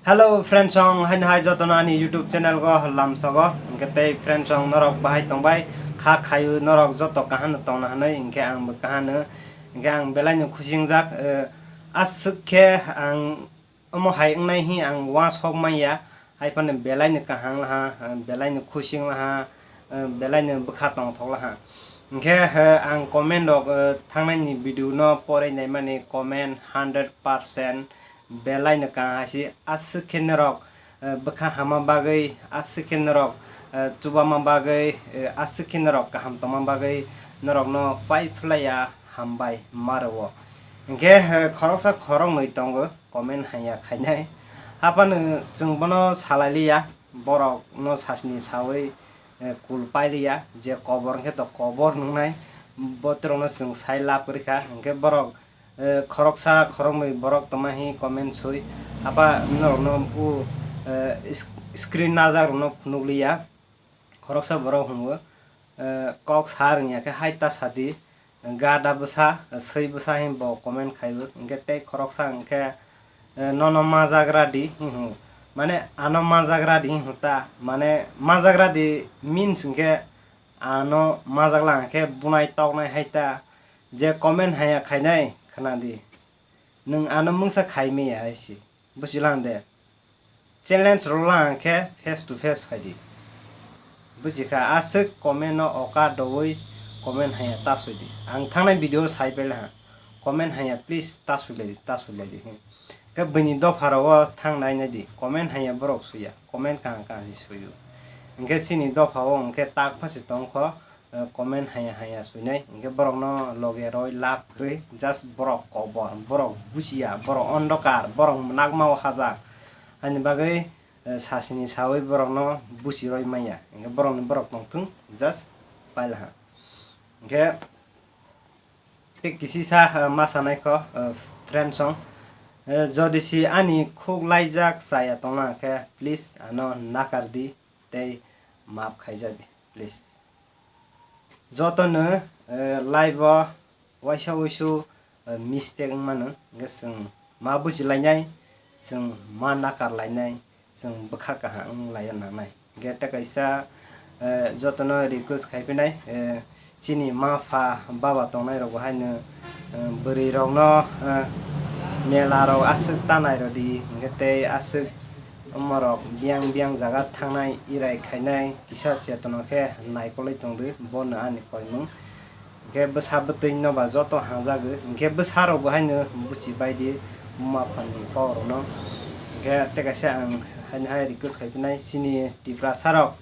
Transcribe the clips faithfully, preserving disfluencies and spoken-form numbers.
Hello friends song, haino hai jotono ani YouTube channel go lamsogo. Hwnkhe tei friends song norok bahai tongbai, kha khayu norok joto kahano tongna hwnwi, hwnkhe ang bo kahano, hwnkhe ang belaino khusi wngjak. Eh, aswk khe ang omo hai wngnai hi ang uansok manya, hai phano belaino kaham laha, eh, belaino khusi wng laha, eh, belaino bwkha tongthok laha. Hwnkhe, eh, ang comment rok, eh, thangnaini video no porwi naimani comment hundred percent belaino kaham hai se, aswk khe norok, eh, bwkha hamma bagwi, aswk khe norok, eh, chubama bagwi, eh, aswk khe norok kaham tongma bagwi norokno pai phlaiya hambai ma rwo. Hwnkhe, eh, khoroksa khoroknwi tongo comment hanya khainai. Haphano chwng bono salai liya, borokno sasini sawi, eh, kul pai liya, je kobor hwnkhe to kobor nungnai, botrokno chwng sai lab kwrwi kha, hwnkhe borok, eh, khoroksa khoroknwi borok tongma hi comment sui, apa norokno u, eh, is-, screen najak rokno phunuk liya. Khoroksa borok hwngo, eh, kok sa rwngya khe hai ta sadi, gada bwsa, swi bwsa hin bo comment khaio, hwnkhe tei khoroksa hwnkhe, eh, nono majagra di hinhu, mane ano majagra di hinhu ta, mane majagra di means hwnkhe ano majakla hwnkhe bunai toknai hai ta, je comment haya khainai khna di, nwng ano mungsa khai maya hai si. Bujilang de? Challenge rwlang khe face to face phai di. Bujikha, aswk comment no oka doui comment haya ta sui di. Ang thangnai video sai pailaha. Comment haya please ta sui lai di, ta sui lai di. Khe bini dopha rogo thang nai nai di. Comment haya borok suya. Comment kaham kaham si suyu. Hwnkhe chini dopha o hwnkhe tak phasi tongkho. Eh, comment haya haya suinai, hwnkhe borokno loge roi lab kwrwi, just borok kobor, borok bujiya, borok ondokar, borok nakma o hajak, haini bagwi, eh, sasini sawi borokno buchi roi manya, hwnkhe borokni borok tongthung, just pailaha. Hwnkhe tei kisisa, eh, ma sanai kho, eh, friend song, eh, jodi si ani khuk laijak chaya tongna khe, please ano nakar di tei maaf khaijak di, please. Jotono, eh, life o waisa wuisu, eh, mistake wng mano, hwnkhe chwng ma buji lainai, chwng ma nakar lainai, chwng bwkha kaham wng laina nangnai. Hwnkhe tei kaisa, eh, jotono request khai phinai, eh, chini ma pha baba tongnai rok bo haino, eh, bwrwi rokno, eh, mela rok aswk tanai rw di, hwnkhe tei aswk omorok biyang biyang jaga thangnai, irai khainai, kisa chetono khe naikolwi tongdi, bono ani koimung. Hwnkhe bwsa bwtwi no ba joto hangjago, hwnkhe bwsa rok bo haino buchi bai di, buma phan ni kok rok no. Hwnkhe tei kaisa ang haino hai request khai phinai, chini Tiprasa rok,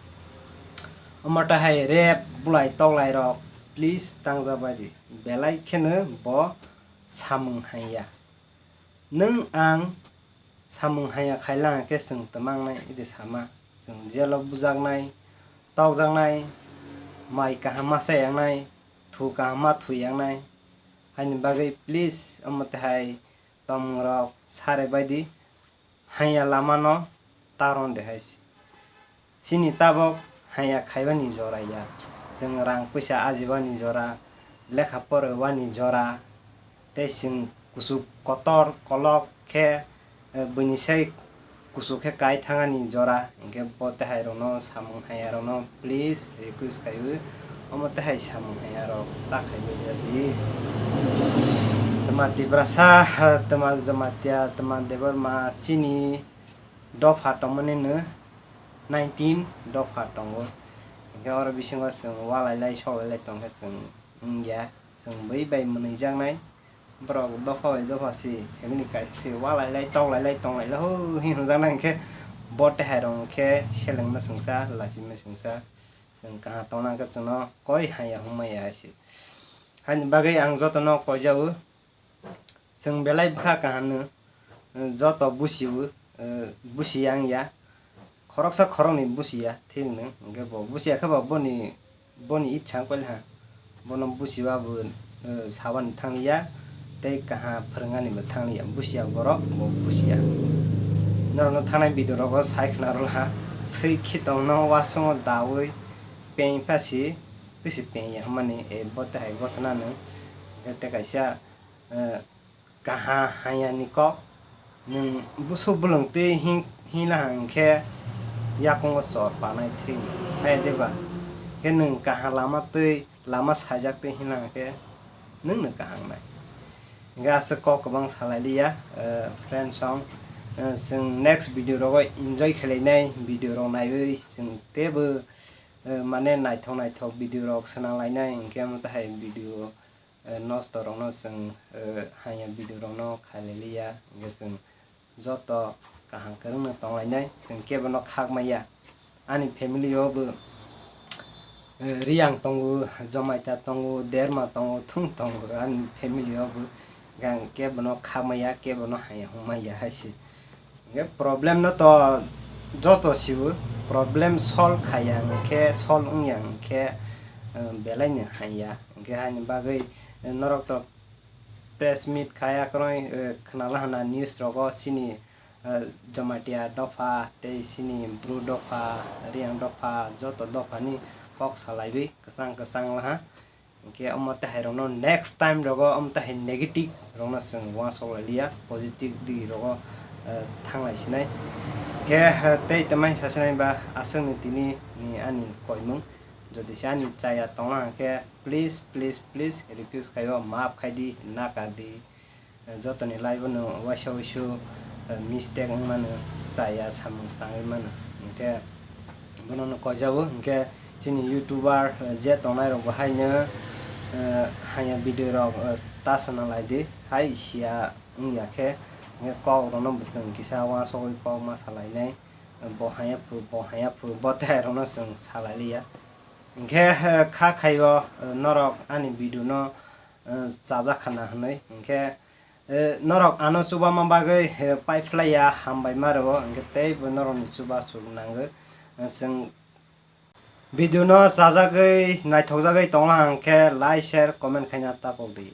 omo tei hai rep bulai toklai rok, please tangja bai di, belai kheno bo samung haiya. Nwng ang samung haiya khaila hwnkhe chwng twmangnai idi sama, chwng jelo bujaknai, tokjaknai, mai kaham ma chayangnai, thu kaham ma thuyangnai, haini bagwi please omo tei hai tongmung rok sare bai di, haiya lama no taron de hai se. Chini tabok haiya khaibani jora ya, chwng rang puisa ajibani jora, lekha porwani jora, tei chwng kuchuk kotor kolok khe, eh, buini sai kuchuk khe kai thangani jora, hwnkhe bo tei hai rokno samung haiya rokno please request khaiwi omo tei hai samung haiya rok ta khaiwi jadi. Twma Tiprasa, twma Jamatia, twma Debbarma chini dopha tongmani no nineteen dopha tongo. Hwnkhe oro bisingo chwng walai lai soklai lai tongkhe chwng wngya, chwng bui bai mwnwi jaknai. Borok dopha bai dopha si, family kaisa si walai lai toklai lai tonglai lai ho hin hwnjaknai, hwnkhe bo tei hai rok hwnkhe selengma chwngsa, lachima chwngsa, chwng kaham tongna hwnkhe chwngno koi haiya hwnmaya hai se. Haini bagwi ang jotono koijago. Chwng belai bwkha kaham no, eh, joto busiwo, eh, busiya wngya. Khoroksa khoroknwi busiya, thik hwno. Hwnkhe bo busiya khe bo boni, boni itsa wng kha, bono busiba bo, eh, sabani thangliya, tei kaham phwrwngani bo thangliya. Busiya borok bo busiya. Norokno thangnai video rogo sai khna rwlaha. Swi khitongno wasongo dawi peng pha si, bisi pengya hwnmani, eh, bo tei hai gotna no. Hwnkhe tei kaisa, eh, kaha hanya ni kok, nwng busu bulwng twi hing hinla hwnkhe yakungo chor panai thwi phai diba? Khe nwng kaham lama twi, lama saijak twi hinla hwnkhe nwng no kaham nai. Hingke aswk kok kwbang salai liya, eh, friends song, eh, chwng next video rogo enjoy khlainai video rok naiwi chwng teibo, eh, mane naithok naithok video rok swnam lainai, hingke omo tahai video, eh, nosto rokno chwng, eh, hamya video rokno khalai liya, hingke chwng joto kaham kwrwngno tonglainai, chwng kebono khak maya. Ani family o bo, eh, Riyang tongo, Jomaita tongo, Derma tongo, Thung tongo, ani family o bo. Ang kebono khak maya, kebono hamya hwn maya hai se. Hingke problem no to joto sio, problem solve khaya hwnkhe, solve wngya hwnkhe, eh, belai no hamya. Hingke haini bagwi, eh, norok to press meet kaya kwrwi, eh, khwnala hwna news rogo chini, eh, Jamatia dopha tei chini Bru dopha, Riyang dopha, joto dophani kok salaiwi kwchang kwchang laha. Hingke omo tahai rokno next time rogo omo tahai negative rokno chwng uansuk lai liya, positive digi rogo, eh, thanglai sinai. Hingke, eh, tei tamai sa sinai ba aswkni tini ni ani koimung. Jodi se ani chaya tongna hwnkhe, please, please, please request khaio, maaf khai di, na kar di. Jotoni life-o no waisa waisu, eh, mistake wngmano, chaya samung tangwi mano. Hwnkhe bono no koijago, hwnkhe chini YouTuber, eh, je tongnai rok bo haino, eh, haya video rok, eh, ta sana lai di, hai sia wngya khe, hwnkhe kok rok no bo chwng kisa uansugwi kok ma salainai, eh, bo haya phu, bo haya phu, bo tei hai rok no chwng salai liya. Hwnkhe, eh, kha khaio, eh, norok ani video no, eh, chajak khana hwnwi. Hwnkhe, eh, norok ano chubama bagwi, eh, paiphlaiya hambai ma rwo, hwnkhe teibo norokni chubachu nangwi. Eh, chwng video no chajagwi, naithokjagwi tongla hwnkhe like, share, comment khaina tapok di.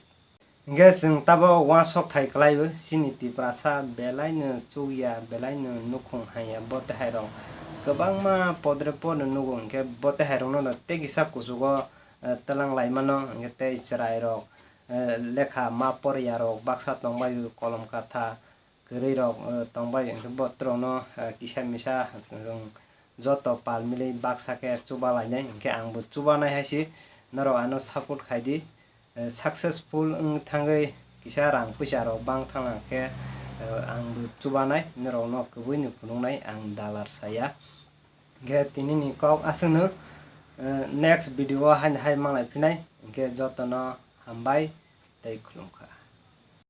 Hwnkhe chwng tabok uansuk thai kwlaiwi, chini Tiprasa belaino chukya, belaino nukhung hanya, bo tei hai rok kwbangma podre podre nugo, hwnkhe bo tei hai rokno no tei kisa kuchugo, eh, twlang lai mano, hwnkhe tei chwrai rok, eh, lekha ma porya rok baksa tongbai kolom katha, kwrwi rok, eh, tongbai, hwnkhe bo borokno, eh, kisa misa, chwng joto pal milwi baksa khe chuba lainai, hwnkhe ang bo chuba nai hai se, norok ano support khai di. Eh, successful wng thangwi kisa rang puisa rok bang thangna khe, eh, ang bo chubanai norok no kwbwi no phunuknai ang dalar saya. Hwnkhe tini ni kok aswk no, eh, next video o haino hai manglai phinai, hwnkhe joto no hambai tei khulumkha.